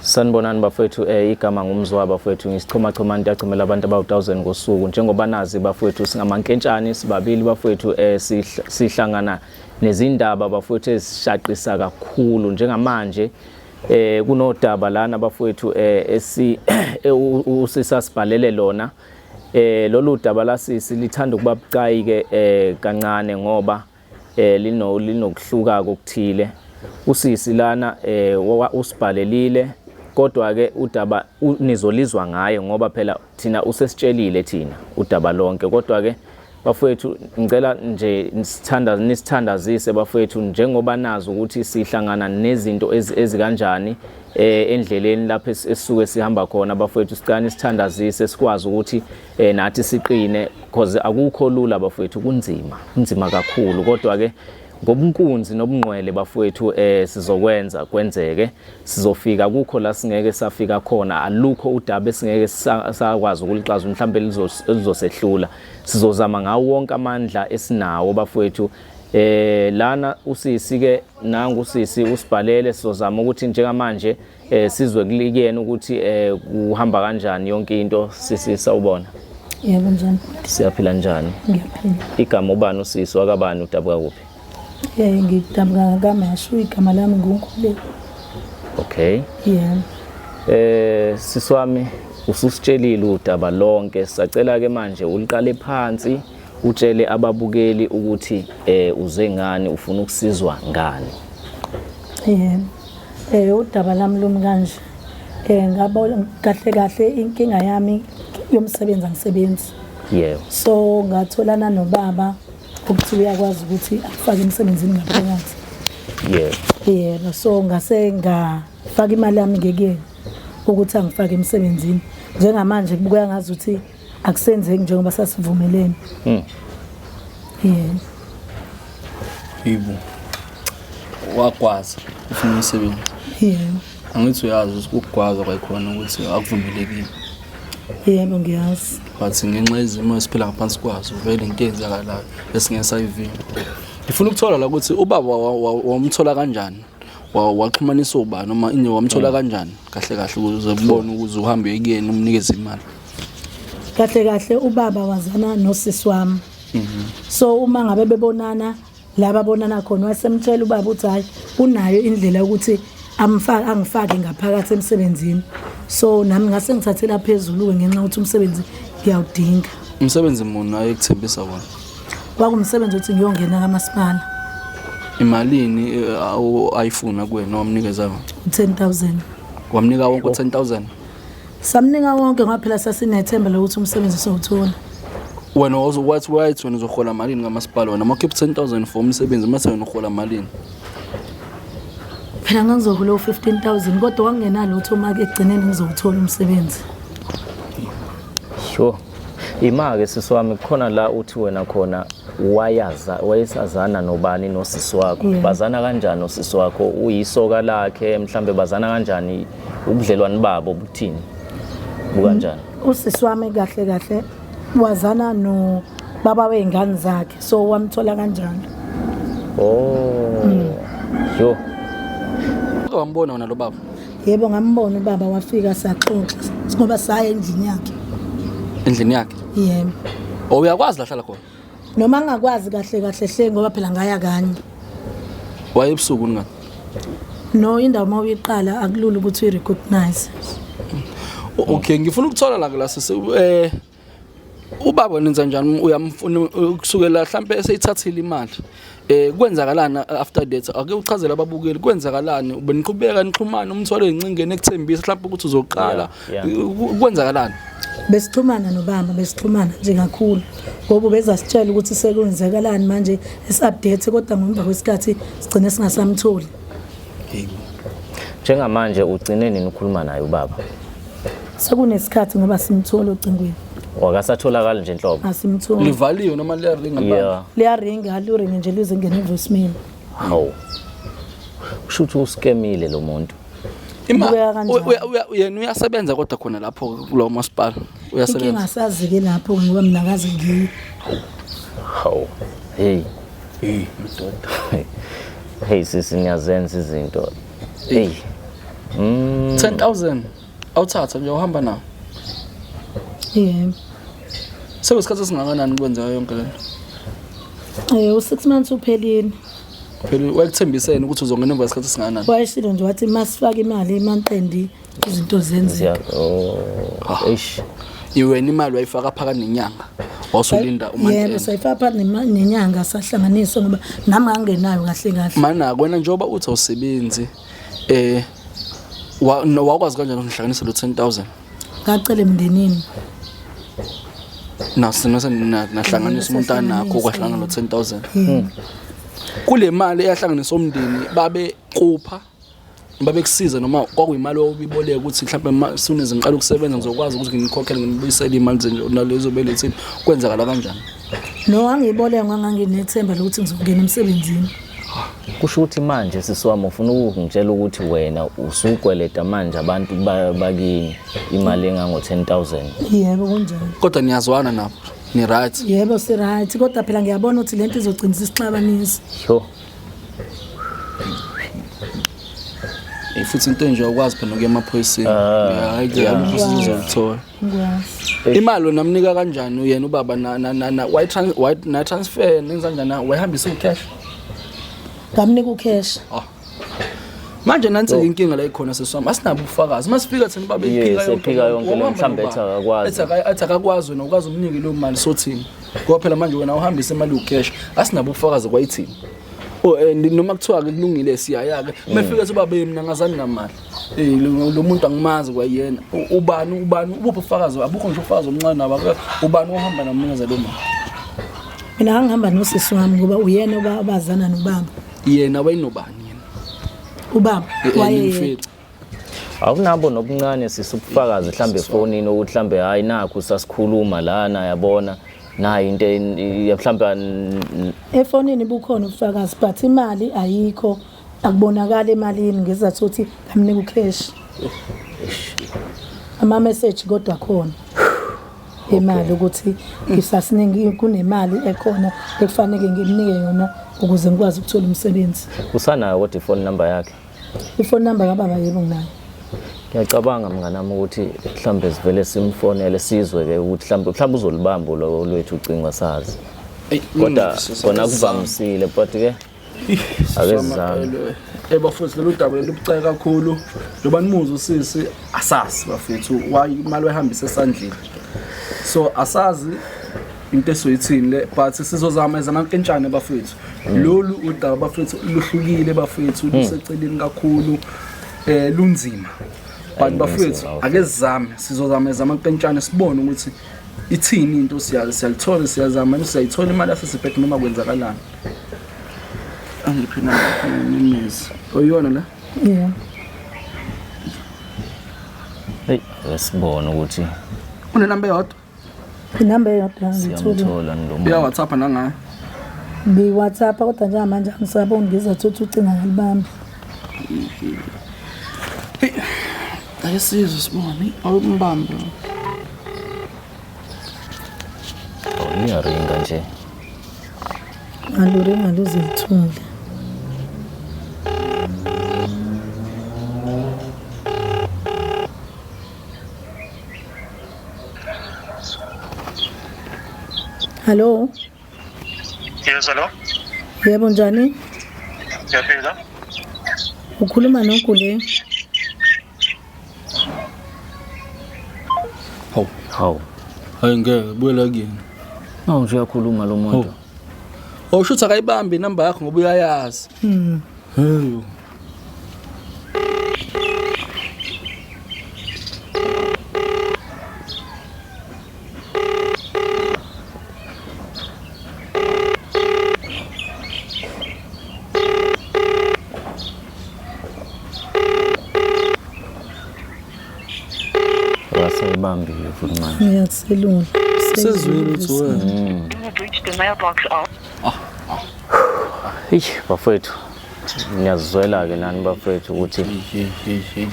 Sanibonani bafowethu, igama ngumzwa bafowethu, ngisichomachoma ntachomela abantu abawu-1000 ngosuku. Njengoba nazi bafowethu, singamankentshane sibabili bafowethu, sihlangana nezindaba bafowethu ezishaqisa kakhulu. Njengamanje kunodaba lana bafowethu, esi usisasibhalele lona. Lolu daba lasisi lithanda ukuba bucayi ke kancane ngoba linokuhluka kokuthile. Usisi lana usibhalelile, kodwa ke udaba nizolizwa ngaye ngoba phela thina usesitshelile thina udaba lonke. Kodwa ke bafowethu, ngicela nje nisithanda nisithandazise bafowethu, njengoba nazi ukuthi sihlangana nezinto ezikanjani endleleni lapho esisuke sihamba khona. Bafowethu, sicela nisithandazise sikwazi ukuthi nathi siqine, because akukho lula bafowethu, kunzima, kunzima kakhulu. Kodwa ke ngobunkunzi nobungqwele bafowethu, sizokwenza kwenzeke, sizofika kukho la singeke safika khona. Alukho udaba esingeke sakwazi ukulixaza mhlambe lizosehlula. Sizozama ngawo wonke amandla esinawo bafowethu. Lana usisi ke, nangu usisi usibhalele, sizozama ukuthi njengamanje sizwe kulikena ukuthi kuhamba kanjani yonke into. Sisi, sawubona. Yebo, njani? Siyaphila, njani? Ngiyaphila. Igama ubani usisi, wakabani, udabuka kuphi? Ngidabuka kaMashu, igama lami nguNkululeko. Okay. Yebo. Sisi wami, ususitshelile udaba lonke, sacela ke manje uliqale phansi, utshele ababukeli ukuthi uze ngani, ufuna ukusizwa ngani. Yebo. Udaba lami lumi kanje. Ngabona kahle kahle inkinga yami yomsebenzi, angisebenzi. So ngatholana nobaba ukuthi uyakwazi ukuthi akufake emsebenzini ngaphakathi. Yebo, so ngase ngafaka imali yami ngekuyena ukuthi angifake emsebenzini. Njengamanje kubukeka ngazuthi akusenzeki njengoba sasivumelene. Yebo. Yibo. Wagwaza ufuna umsebenzi. Yebo. Angithi uyazi ukuthi ukugwaza kwayikhona ukuthi akuvumelekile. Yebo, ngiyazi. But ngenxa yezimo esiphila ngaphansi kwazo, vele into eyenzakalayo esingeke sayivimba. Ngifuna ukuthola la ukuthi ubaba wamthola kanjani? Waxhumanisa ubani noma ini, wamthola kanjani kahle kahle ukuze ubone ukuze uhambe kuyena umnikeze imali? Kahle kahle ubaba wazana nosisi wami. So uma ngabe bebonana la babonana khona, wasemtshela ubaba ukuthi hayi, unayo indlela yokuthi amfake, angifake ngaphakathi emsebenzini. So nami ngase ngithathela phezulu-ke ngenxa yokuthi umsebenzi ngiyawudinga. Umsebenzi muni ayekuthembisa wona? Kwakumsebenzi ukuthi ngiyongena kamasipala. Imalini ayifuna kuwena wamnikeza yona? 10,000. Wamnika wonke u-10,000? Samnika wonke ngoba phela sasinethemba lokuthi umsebenzi sowuthola. Wena wathi wathi wena uzohola malini kamasipala wena makhipha 10,000 for umsebenzi, mase wena uhola malini? Phela ngangizohola u-15,000, kodwa kwakungenalutho uma ekugcineni ngizowuthola umsebenzi. Sure. Ima-ke sisi wami, kukhona la uthi wena khona wayaza wayesazana nobani, nosisi wakho? Bazana kanjani nosisi wakho? Uyisoka lakhe mhlambe? Bazana kanjani? Ubudlelwane babo buthini, bukanjani? Usisi wami kahle kahle wazana no baba wey'ngane zakhe, so wamthola kanjalo. Oh, yo. Wambona wena lo baba? Yebo, ngambona ubaba, wafika saxoxa ngoba saya endlini yakhe. Endlini yakhe? Yebo. Oh, uyakwazi la hlala khona? Noma ngingakwazi kahle kahle hle, ngoba phela ngaya kanye. Waye ebusuku ngani? No, indawo uma uyiqala akulula ukuthi uyi-recognize. Okay, ngifuna ukuthola la sisi, ubaba nenza njani, uyamfuna kusukela mhlambe eseyithathile imali, kwenzakalani after that? Ake uchazele ababukeli kwenzakalani, beniqhubeka nixhumana, umthwalo ezincingeni ekuthembisa mhlawumbe ukuthi uzoqala? Kwenzakalani? Besixhumana nobaba, besixhumana nje kakhulu ngoba ubezasitshela ukuthi sekwenzekalani manje, esi-update, kodwa ngemva kwesikhathi sigcine singasamtholi. Njengamanje ugcine nini ukhuluma naye ubaba? Sekunesikhathi ngoba simtholi ocingweni. Wakasatholakali nje nhlobo? Asimtholi. Livaliwe noma liyaringa? Yeah. Liyaringa, aluringi nje, luze ngene i-voicemail. Hawu, kusho ukuthi uskemile lo muntu. Kubukeka kanjalo. Yena uyasebenza kodwa khona lapho kulowo masipala? Inkinga Uyasebenza? asazi-ke lapho ngoba mina kaze ngiye. Hawu, hey. Hey madoda. Hey sisi, niyazenza izinto, hey. 10000 awuthatha nje uhamba nawo. Yebo. Sekuyisikhathi esingakanani kwenzeka yonke lento? U6 months uphelile. Phela wayekuthembisene ukuthi uzongena emva kwesikhathi esingakanani? Wayeshilo nje wathi masifake imali emanqendi izinto zenzeka. Oh, eish. Iwena imali wayifaka phakathi nenyanga. Wasulinda Yebo, umantende. sayifaka phakathi nenyanga sahlanganisa ngoba nami ngangenayo kahle kahle. Mana wena njengoba uthi awusebenzi wakwazi kanjani ukuhlanganisa lo 10000? Ngacela emndenini. Naso nahlanganisa umuntu anakho kwahlangana lo 10000. Kule mali eyahlanganisa umndeni babe kupha babekusiza noma kwakuyimali obiboleka ukuthi mhlawumbe soon as ngiqala ukusebenza ngizokwazi ukuthi nginikhokhele nginibuyisele imali zenje nalezo belethini, kwenzakala kanjani? No, angiyiboleka nganginethemba lokuthi ngizongena emsebenzini. Kusho ukuthi manje sisi wami ufuna ukungitshela ukuthi wena usukweleta manje abantu bakini imali engango 10000. Yebo, kunjalo. Kodwa niyazwana nabo, ni right? Yebo, si right, kodwa phela ngiyabona ukuthi lento izogcina isixabanisa. Yo. Futhi into enje awukwazi phela ukuya emaphoyiseni. Hayi ke alukho uzolithola. Ngikwazi. Imali wena namnika kanjani yena ubaba na na na na why trans why na transfer nenza kanjani, wayihambisa ucash? Ngamnika ucash. Manje nansi inkinga la ikhona seswami, asinabo ubufakazi. Masifika thina baba Yes, ephika yonke le, mhlawumbe ethi akakwazi. Ethi akakwazi wena ukwazi umnike leyo mali sothini. Ngoba phela manje wena uhambisa imali ucash, asinabo ubufakazi kwayithini. Oh noma kuthiwa ke kulungile siyaya ke. Mefika ethi baba mina ngazani namali. Lo muntu angimazi kwayena. Ubani ubani ubuphi ubufakazi? Abukho nje ubufakazi omncane nabo. Ubani ohamba namnikeza lo mali? Mina ngihamba nosisi wami ngoba uyena obazana nobaba. Yena wayenobani yena? Ubaba waye Nimfica. Awunabo nobuncane sisi ubufakazi mhlambe efonini ukuthi mhlambe hayi nakho sasikhuluma lana yabona nayi into mhlambe efonini bukhona ubufakazi but imali ayikho, akubonakala emalini ngezathu ukuthi ngamnika ucash. Ama message kodwa khona imali ukuthi isasiningi kunemali ekhona ekufanele ngimnike yona ukuze ngikwazi ukuthola umsebenzi. Usanayo kodwa ifone number yakhe? Ifone number kababa yebo nginayo. Ngiyacabanga mnganami ukuthi mhlambe sivele simfonele sizwe ke ukuthi mhlambe uzolibamba lo lwethu ucingo sazi. Kodwa kona kuvamisile but ke ake sizame. Bafethu lolu daba lubucayi kakhulu. Njengoba nimuza usisi asazi bafethu why imali wayihambisa esandleni. So asazi into esoyithini le but sizozama ezamankentshane bafethu. Lolu udaba bafethu luhlukile bafethu, luseceleni kakhulu, lunzima. But bafethu ake sizame, sizozama ezamankentshane sibone ukuthi ithini into, siyalithola, siyazama, siyayithola imali yasesibheke noma kwenzakalani. Angiphi na imizi. Oyiyona la? Yeah. Hey, sibone ukuthi unenamba eyodwa. Inamba eyodwa ngithola. Siyamthola noma. Uya WhatsApp nangayo. Bi WhatsApp kodwa njengamanje angisaboni ngizothatha ucinga ngalibambe. Hey. Ake sizwe sibone, awumbambe. Iyaringa nje. Aluringa luze lithule. Hello. Yes, hello. Yebo, njani? Ngiyaphila. Ukhuluma noGule. Hawu. Hawu. Hayi ngeke buyela kuyena. Nawu nje uyakhuluma lo muntu. Oh, shuthi akayibambi inamba yakho ngoba uyayazi. Hey. Wasayibambile futhi manje. Ngiyaselula. Sezwile ukuthi wena. You have reached the mailbox of Eish bafowethu. Ngiyazizwela ke nani bafowethu ukuthi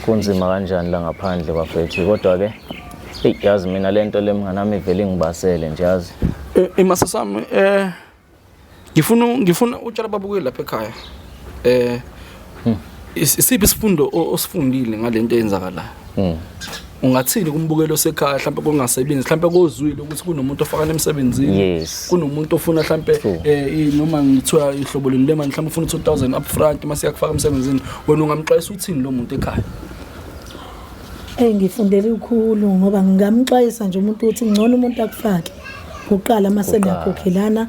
kunzima kanjani la ngaphandle bafowethu, kodwa ke hey yazi mina lento le mnganami ivele ingibasele nje yazi. Imasa sami ngifuna utshela babukeli lapha ekhaya. Isiphi isifundo osifundile ngalento eyenzakalayo? Ungathini kumbukelo osekhaya mhlawumbe kongasebenzi mhlawumbe kozwile ukuthi kunomuntu ofakana emsebenzini? Yes. Kunomuntu ofuna mhlawumbe noma ngithiwa ihlobo leni lemali mhlawumbe ufuna 2000 upfront mase yakufaka emsebenzini, wena ungamxwayisa uthini lo muntu ekhaya? Eyi ngifundele ukhulu ngoba ngingamxwayisa nje umuntu ukuthi ngcono umuntu akufake kuqala uma seniyakhokhelana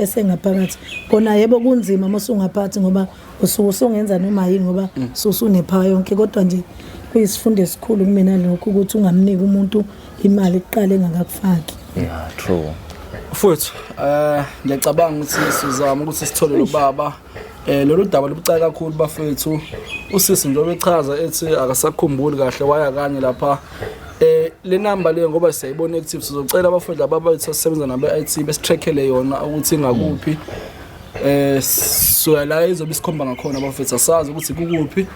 esengaphakathi. Kona yebo kunzima uma usungaphathi ngoba usuke usungenza noma yini ngoba ususunephawa yonke, kodwa nje kuyisifundo esikhulu kumina lokho ukuthi ungamniki umuntu imali kuqala engakakufaki. Yeah, true. Mfowethu, ngiyacabanga ukuthi sizama ukuthi sithole lo baba. Lolu daba lubucayi kakhulu bafethu. Usisi njengoba echaza ethi akasakhumbuli kahle waya kanye lapha. Le number le ngoba siyayibona active, sizocela abafowethu laba abathi sisebenza nabo e-IT besitrackele yona ukuthi ingakuphi. So la izobe isikhomba ngakhona abafethu, asazi ukuthi kukuphi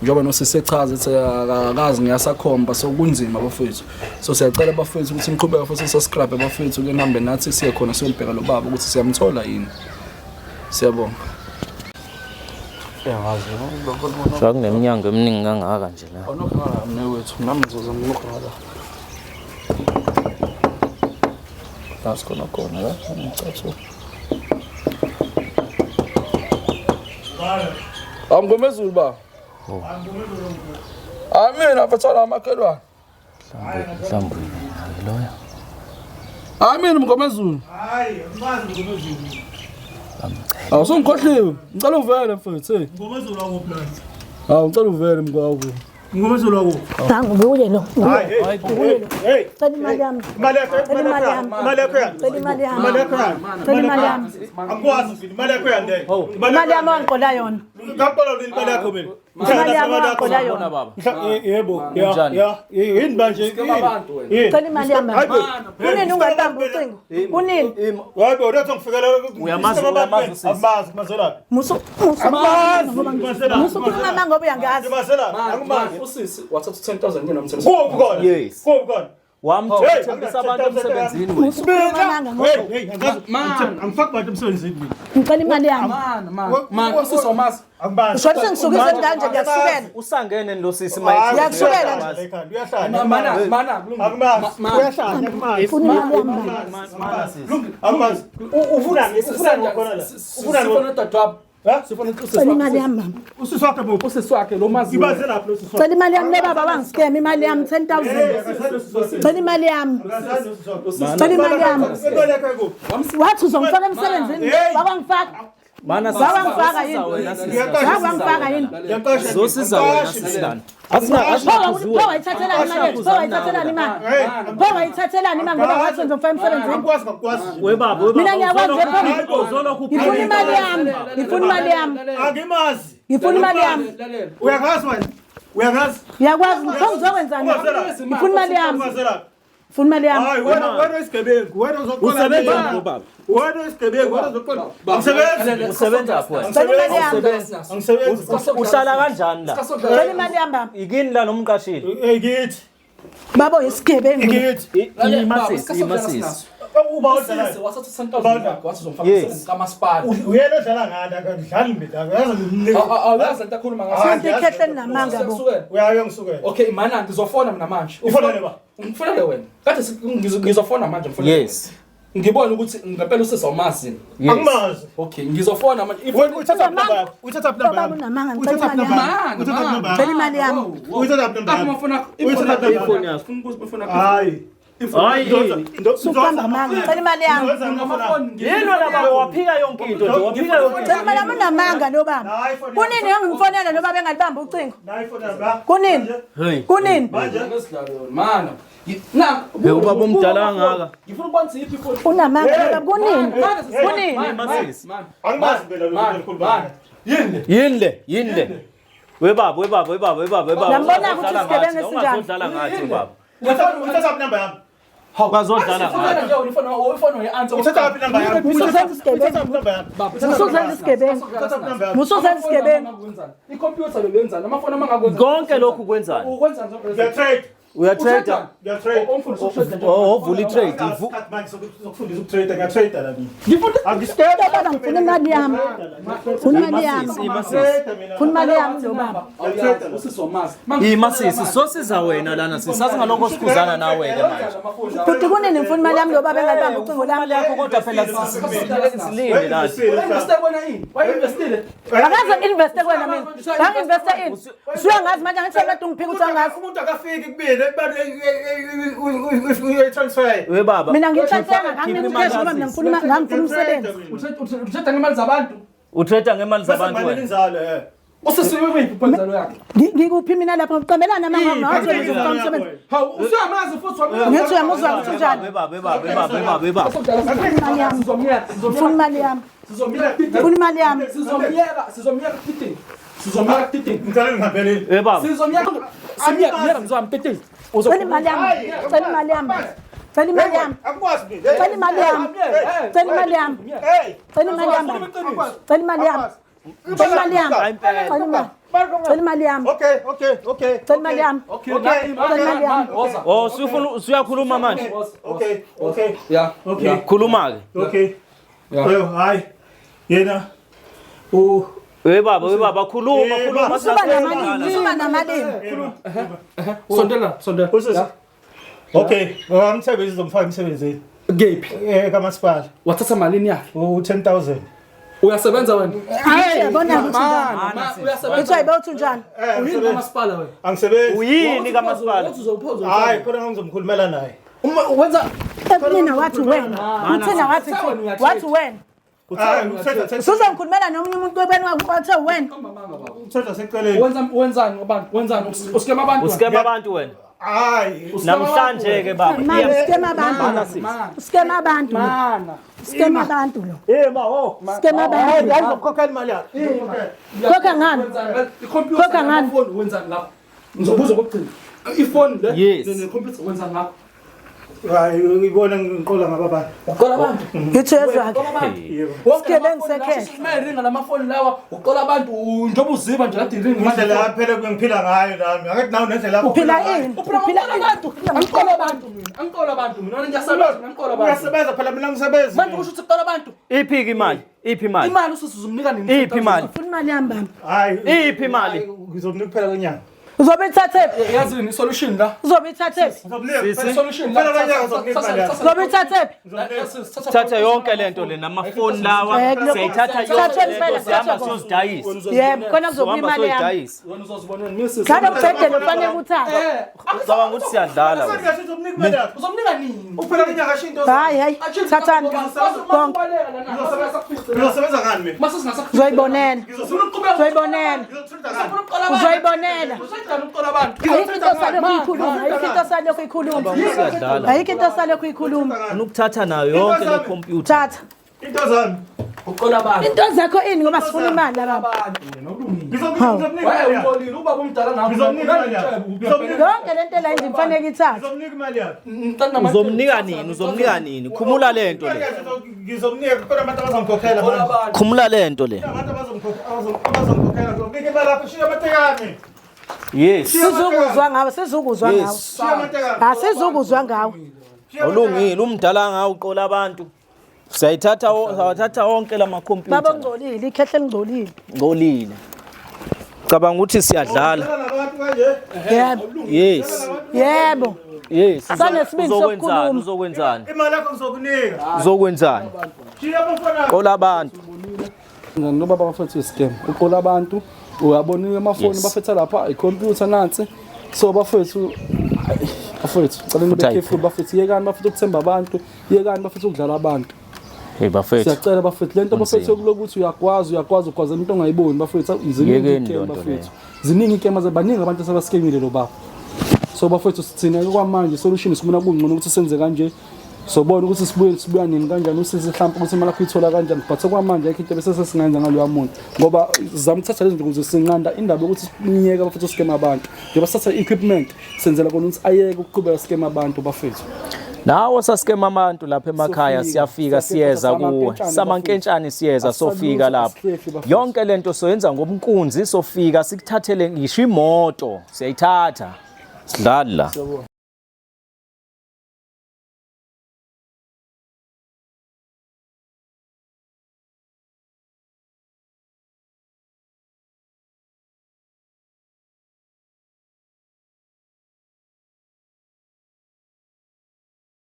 njengoba nosisi echaza ethi akakazi ngiyasakhomba, so kunzima abafethu. So siyacela abafethu ukuthi niqhubeke futhi subscribe abafethu, ke nihambe nathi siye khona siyombheka lo baba ukuthi siyamthola yini. Siyabonga. Sho kuneminyango eminingi kangaka nje la. Onokhala mnewethu, nami ngizozama ukunokhala. La sikhona khona la, ngicathu. Awungomezulu ba? Hayi mina mfethu amakhelwane. Mhlawumbe naye loyo. Hayi mina Mngomezulu. Hayi, angimazi Mngomezulu. Awusungikhohliwe. Ngicela uvele mfethu. Hey. Mngomezulu wakuphi lona? Hawu ngicela uvele mngwakho. Mngomezulu wakuphi? Nangu nguye lo. Hayi, hey, Nguye lo. hey. Cela imali yami. Imali yakho, Cela imali imali yakho, yami. imali yakho yani. Cela imali yami. Imali yakho yani. Cela imali yami. Angikwazi mfini, imali yakho yani leyo. Imali yami wangiqola yona. Ngaqola nini imali yakho mina? Imali yami wangiqola yona. Baba. Yebo, ya, ya, yini manje? Yini? Cela imali yami. Hayi bo. Kunini ungalibambi ucingo? Kunini? Hayi bo, uthi ngifikela Uyamazi, uyamazi usisi. Amazi, mazelaphi? Musu musu Amazi, mazelaphi? musu khuluma manga ngoba uyangazi. Mazelaphi? Angimazi. Usisi wathatha 10000 mina mthetho. Kuphi kona? Yes. Kuphi kona? Wamthembisa abantu emsebenzini wena. Musu khuluma manga ngoba Hey, hey, angazi. Angifaki bantu emsebenzini mina. ngicela imali yami. Man, man, man, usisi wamazi. Angibazi. Usho ukuthi ngisukise kanje ngiyakusukela. Usangene lo sisi Hayi, Ngiyakusukela nje. ekhanda, Uyahlanya. Mana, mana, Angimazi. Uyahlanya, angimazi. Ngifuna imali yami. Angimazi. Ufunani? Ufunani khona la? Ufunani? Sifuna dadwabo. Ha? Sifuna usisi Cela imali wakhe. yami mama. Usisi wakhe bo. Usisi wakhe lo mazi. Ibaze lapho lo sisi wakhe. Cela imali yami le baba wangiscam imali yami 10000. Cela imali yami. Cela imali yami. Imali yakho ikuphi? Wathi uzongifaka emsebenzini. Hey. Wakwangifaka. Mana Wawangifaka yini? wena sisi. Wakwangifaka yini? Ngiyaqasha. Zosiza wena sisi lana. Asina Pho wayithathelani imali yethu? Pho wayithathelani imali? Pho wayithathelani imali ngoba wathi uzongifaka emsebenzini? Angikwazi ngakwazi. We baba, we baba. Mina ngiyakwazi Uzolokhu- pho. Uzolokhu Ngifuna imali yami. Ngifuna imali yami. Angimazi. Ngifuna imali yami. Uyangazi wena? Uyangazi? Ngiyakwazi pho ngizokwenzani? Ngifuna imali yami. Ungazelaphi? Ngifuna imali yami. Hayi wena wena isigebengu, wena uzoqola. Usebenza mina. phi baba? Wena isigebengu, wena uzoqola. Angisebenzi. Usebenza phi wena? Cela imali yami. Angisebenzi. Uhlala kanjani la? Cela imali yami baba. Ikini la nomqashile. Eh ngithi. Baba uyisigebengu. Ngithi. Imasisi, imasisi. Uba odlala. Usisi wathatha 10000 yakho wathi uzomfaka emsebenzini kamasipala. Uyena odlala ngani akadlali mina. Uyazi ngimnika. Awuyazi into akhuluma ngayo. Sonke ikhehle linamanga bo. Siyakusukela. Uyaya ngisukela. Okay, mana ngizofona mina manje. Ufonele ba? Ngifonele wena. Kade ngizofona manje ngifonele. Yes. Ngibone ukuthi ngempela usisi awumazi. Yes. Angimazi. Okay, ngizofona manje. If Wena uthatha number yakho. Uthatha number Baba yakho. unamanga ngicela Uthatha imali number yami. yakho. Uthatha number Cela yakho. imali yami. Uthatha number yakho. Amafona Uthatha number yakho. Hayi. Hayi. Suqamba amanga. Ngicela imali yami. Yini wena baba waphika yonke into nje waphika yonke into. Cela imali yami unamanga lo baba. Kunini engimfonela lo baba engalibamba ucingo? Kunini? Hey. Kunini? Mana. Na, Hey, ubaba omdala kangaka. Ngifuna ukubona siphi ifoni. Unamanga lo baba kunini? Kunini? Masisi. Angimazi mina lo muntu elikhuluma. Yini? Yini le? Yini le? We baba, we baba, we baba, we baba, we baba. Nambona ukuthi isigebengu esinjani. Ungazodlala ngathi baba. Uthatha number yami. Ungazodlala ngathi. Nje uyifona uyifona uyi-answer. Uthatha number yami. Musuzenza isigebengu. Uthatha number yami. Musuzenza isigebengu. Uthatha number yami. Musuzenza isigebengu. Ikhompyutha lo yenzani? Amafoni amangakwenza. Konke lokhu kwenzani? Ukwenzani zonke lezi? Ngiya trade. Uyatrade? Ngiyatrade. Umfundisi utrade nje. Oh, ovula itrade. Isikhathi manje sokufundisa ukutrade, ngiyatrade la mina. Ngifunda Angisitshela Baba ngifuna imali yami. Ngifuna imali yami. Ngiyatrade mina. Ngifuna imali yami lo baba. Awuyazi, usisi wamazi. Ima sisi, sosiza wena lana sisi. Sasingalokho sikhuzana nawe ke manje. Bhuti kunini ngifuna imali yami lo baba engalibamba ucingo lami. Imali yakho kodwa phela silinde lana. Investe kwena ini? Wayi-investile? Akaze investe kwena mina. Ngangi-investe ini? Usuyangazi manje angithi kade ungiphika ukuthi angazi. Umuntu akafiki kubili uyi-transfer. We baba. Mina ngiyithathanga nganginika ucash ngoba mina ngifuna ngangifuna umsebenzi. Utrade ngemali zabantu. Utrade ngemali zabantu Bese wena. inzalo eh. Usisi uyiphi inzalo yakhe? Ngikuphi mina lapho ngiqambelana amanga ngathi ngizofuna umsebenzi. Hawu, usuyamazi futhi wamnika. Ngithi uyamuzwa ukuthi unjani. We baba, we baba, we baba, we baba, we baba. Imali yami. Sizomyeka, Ngifuna imali yami. sizomyeka. Ngifuna imali yami. Sizomyeka, sizomyeka titi. Sizomyeka titi. Ngicela ngihambeleni. We baba. Sizomyeka. Simyeka, myeka mzwami titi. Cela imali yami. Cela imali yami. Cela imali yami. Akukwazi mina. Cela imali yami. Cela imali yami. Hey. Cela imali yami. Cela imali yami. Cela imali yami. Cela imali. Cela imali yami. Okay, okay, okay. Cela imali yami. Okay, Okay, okay. Woza. Oh, usufuna usuyakhuluma manje. Okay, okay. Yeah. Okay. Khuluma ke. Okay. Yeah. Yo, hayi. Yena u We baba, we baba, khuluma, Eh, khuluma. baba. Usuba namalimi. Usuba namalimi. Sondela, sondela. Usisi. Okay, ngomsebenzi uzomfaka emsebenzini. Kephi? Eh kamasipala. Wathatha malini yakhe? U10000. Uyasebenza wena? Uyabona ukuthi unjani. Ma, Uthi uyasebenza. ayibe uthi unjani. Eh, Uyini kamasipala wena? angisebenzi. Uyini kamasipala? Uthi uzophoza. Hayi, khona ngizomkhulumela naye. Uma wenza Mina wathi wena. Uthina wathi wathi wena. Hayi, uthetha Usuzongikhulumela nomunye umuntu webeni wakho wena. uthetha seceleni. wenza wenzani abantu? Wenzani? Uskema abantu. Uskema abantu wena. Hayi. Namhlanje ke baba. Manje uskema abantu. Uskema abantu. Mana. Uskema abantu lo. Eh ma ho. Uskema abantu. Hayi, ngizokukhokhela imali yakho. Khokha ngani? Ikhompyutha. Khokha ngani? Ifoni wenzani lapho? Ngizobuza kokugcina. Ifoni le Yes. nekhompyutha wenzani ngakho? Hayi, ngibona ngiqola ngababa. Uqola abantu. Ngithi uyezwa ke. Uqola abantu. Yebo. Isigebengu sekhehle. Mayiringa lamafoni lawa uqola abantu njengoba uziba nje kade iringa Indlela phela ngiphila ngayo nami. Akathi nawe nendlela yakho. Uphila ini? Uphila Uphila ngokuqola abantu. Angiqola abantu mina. Angiqola abantu mina. Wena ngiyasebenza mina ngiqola abantu. Uyasebenza phela mina ngisebenzi. Manje kusho ukuthi uqola abantu. Iphi ke imali? Iphi imali? Imali usisi uzomnika nini? Iphi imali? Ufuna imali yami baba. Hayi. Iphi imali? Ngizomnika kuphela kwenyanga. Uzobe ithathephi? Yazini isolution la. Uzobe ithathephi? Ngizomnika. Isolution la. Kuphela kwenyanga ngizomnika imali yakho. Uzobe ithathephi? Thatha yonke lento le namafoni lawa Eh, kulokhu- siyayithatha yonke Thatha lento impela, sihamba thatha siyozidayisa. Yebo, khona kuzobuya Sohamba imali yami. siyozidayisa. Wena uzozibonela misisi. Ngalo mbhedelo kufanele uthathe. Eh, Ucabanga ukuthi siyadlala wena. Ngisho uzomnika imali yakho. uzomnika nini? Uphela kwenyanga asho into. Hayi hayi, thathani konke. Ngizosebenza ngani mina? Uzoyibonela. Uzoyibonela. Uzoyibonela. Ayikho into osalokhu ikhuluma, ayikho into osalokhu ikhuluma. Siyadlala. Ayikho into osalokhu ikhuluma. Ufuna ukuthatha nayo yonke le computer. Thatha. Into zami. Uqola abantu. Into zakho ini ngoba sifuna imali la baba. Abantu wena ulungile. Ngizomnika Waye imali yakho. uqolile ubaba omdala nawe. Ngizomnika imali yakho. Ngizomnika Yonke lento la endlini kufanele ithathe. ngizomnika imali yakho. Uzomnika nini? Uzomnika nini? Khumula lento le. Ngizomnika khona abantu abazongikhokhela manje. Khumula lento le. Abantu abazongikhokhela ngizomnika imali yakho. Shiya amatekane. Yes. Sizukuzwa ngawe, sizukuzwa ngawe. Yes. Shiya amatekane. Asizukuzwa ngawe. Ulungile umdala ngawe uqola abantu. Siyayithatha sawathatha wonke lama Baba computer. ongcolile, ikhehle elingcolile. Ngcolile. Cabanga ukuthi siyadlala. Nabantu kanje. Yebo. Yes. Yebo. Yes. Sanesibindi Uzokwenzani? sokukhuluma. Uzokwenzani? Imali yakho ngizokunika. Uzokwenzani? Shiya abafana. Qola abantu. Ngani baba bafethu scam. Uqola abantu uyabona amafoni Yes. bafethu lapha ikhompyutha nansi. So bafethu bafethu cela nibe Futhi ayiphi. careful bafethu yekani bafethu ukuthemba abantu yekani bafethu ukudlala abantu. Hey bafethu. Siyacela bafethu lento bafethu yokulokuthi uyakwazi uyakwazi ugwaza into ongayiboni bafethu ziningi Yekeni iy'kemu loo nto bafethu. Ziningi iy'kemu baningi abantu asebaskemile lo baba. So bafethu sithina kwamanje solution sibona kungcono ukuthi senze kanje. Sobona ukuthi sibuye sibuya nini kanjani usisi mhlawumbe ukuthi imali yakho uyithola kanjani but okwamanje ayikho into bese sesingayenza ngaloya muntu ngoba sizama ukuthatha lezi zinto ukuze sinqanda indaba yokuthi sinyeke bafethu scam abantu njengoba sithatha i-equipment senzela kona ukuthi ayeke ukuqhubeka scam abantu bafethu. Nawo saskema abantu lapha emakhaya Sofika, siyafika siyafika, siyeza kuwe. samankentshane Samankentshane siyeza Asisalutho, sofika lapho. asihlehli bafethu. Yonke lento soyenza ngobunkunzi sofika sikuthathele ngisho imoto siyayithatha. Sidlali la.